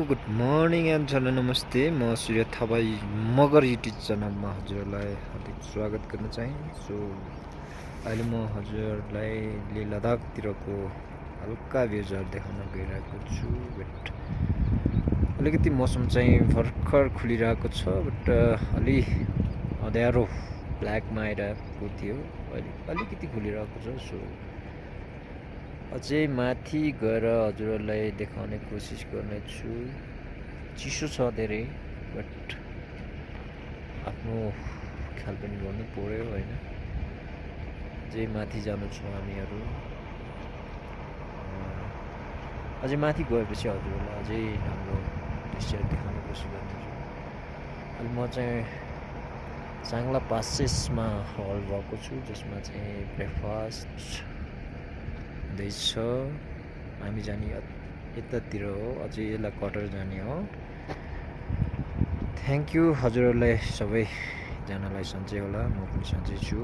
Good morning and झन् नमस्ते। म सूर्य थापा मगर युट्युब च्यानलमा हजुरहरूलाई हार्दिक स्वागत गर्न चाहन्छु। अहिले म हजुरहरूलाई लेह लद्दाखतिरको हल्का भ्युजहरू देखाउन गइरहेको छु। बट अलिकति मौसम चाहिँ भर्खर खुलिरहेको छ, बट अलि अँध्यारो ब्ल्याकमा आइरहेको थियो, अहिले अलिकति खुलिरहेको छ। सो अझै माथि गएर हजुरहरूलाई देखाउने कोसिस गर्नेछु। चिसो छ धेरै, बट आफ्नो ख्याल पनि गर्नु पर्यो होइन। अझै माथि जानु छ हामीहरू। अझै माथि गएपछि हजुरहरूलाई अझै राम्रो दृश्य देखाउने कोसिस गर्नेछु। अहिले म चाहिँ चाङ्ला पासेसमा हल भएको छु, जसमा चाहिँ ब्रेकफास्ट हुँदैछ। हामी जाने यतातिर हो, अझै यसलाई कटर जाने हो। थ्याङ्क यू हजुरहरूलाई सबैजनालाई सन्चै होला, म पनि सन्चै छु।